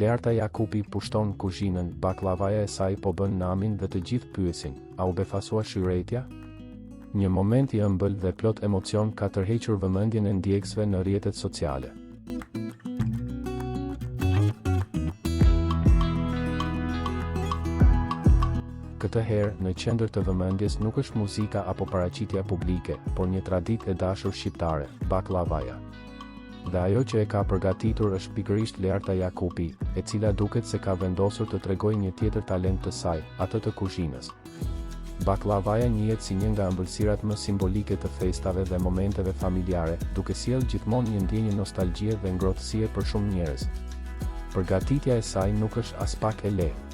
Learta Jakupi pushton kuzhinën, bakllavaja e saj po bën namin dhe të gjithë pyesin, a u befasua Shyretja? Një moment i ëmbël dhe plot emocion ka tërhequr vëmendjen e ndjekësve në rrjetet sociale. Këtë herë, në qendër të vëmendjes nuk është muzika apo paraqitja publike, por një traditë e dashur shqiptare, bakllavaja. Dhe ajo që e ka përgatitur është pikërisht Learta Jakupi, e cila duket se ka vendosur të tregojë një tjetër talent të saj, atë të kuzhinës. Bakllavaja njihet si një nga ëmbëlsirat më simbolike të festave dhe momenteve familjare, duke sjellë gjithmonë një ndjenjë nostalgjie dhe ngrohtësie për shumë njerëz. Përgatitja e saj nuk është aspak e lehtë.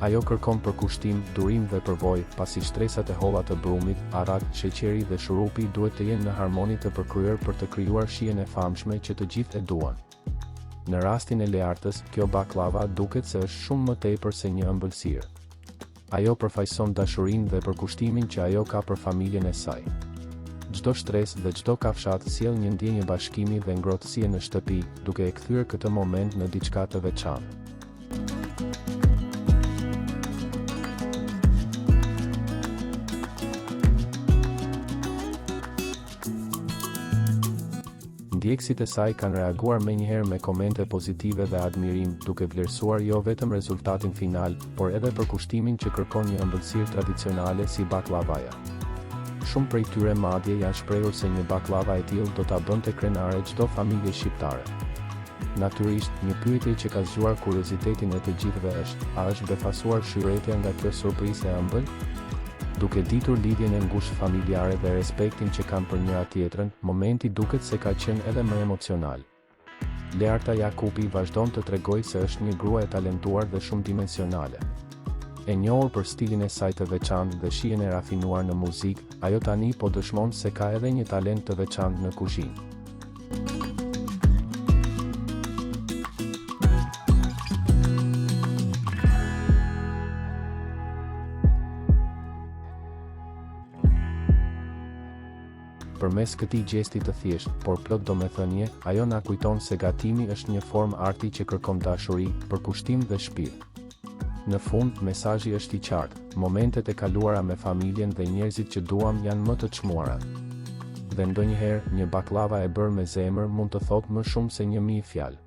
Ajo kërkon përkushtim, durim dhe përvojë, pasi shtresat e holla të brumit, arrat, sheqeri dhe shurupi duhet të jenë në harmoni të përkryer për të krijuar shijen e famshme që të gjithë e duan. Në rastin e Leartës, kjo bakllava duket se është shumë më tepër se një ëmbëlsirë. Ajo përfaqëson dashurinë dhe përkushtimin që ajo ka për familjen e saj. Çdo shtresë dhe çdo kafshatë sjell një ndjenjë bashkimi dhe ngrohtësie në shtëpi, duke e kthyer këtë moment në diçka të veçantë. Ndjekësit e saj kanë reaguar menjëherë me komente pozitive dhe admirim, duke vlerësuar jo vetëm rezultatin final, por edhe përkushtimin që kërkon një ëmbëlsirë tradicionale si bakllavaja. Shumë prej tyre madje janë shprehur se një bakllava e tillë do ta bënte krenare çdo familje shqiptare. Natyrisht, një pyetje që ka zgjuar kuriozitetin e të gjithëve është, a është befasuar Shyretja nga kjo surprizë e ëmbël? Duke ditur lidhjen e ngushtë familjare dhe respektin që kanë për njëra-tjetrën, momenti duket se ka qenë edhe më emocional. Learta Jakupi vazhdon të tregojë se është një grua e talentuar dhe shumëdimensionale. E njohur për stilin e saj të veçantë dhe shijen e rafinuar në muzikë, ajo tani po dëshmon se ka edhe një talent të veçantë në kuzhinë. Përmes këtij gjesti të thjeshtë, por plot domethënie, ajo na kujton se gatimi është një formë arti që kërkon dashuri, përkushtim dhe shpirt. Në fund, mesazhi është i qartë, momentet e kaluara me familjen dhe njerëzit që duam janë më të çmuarat. Dhe ndonjëherë, një bakllava e bërë me zemër mund të thotë më shumë se 1000 fjalë.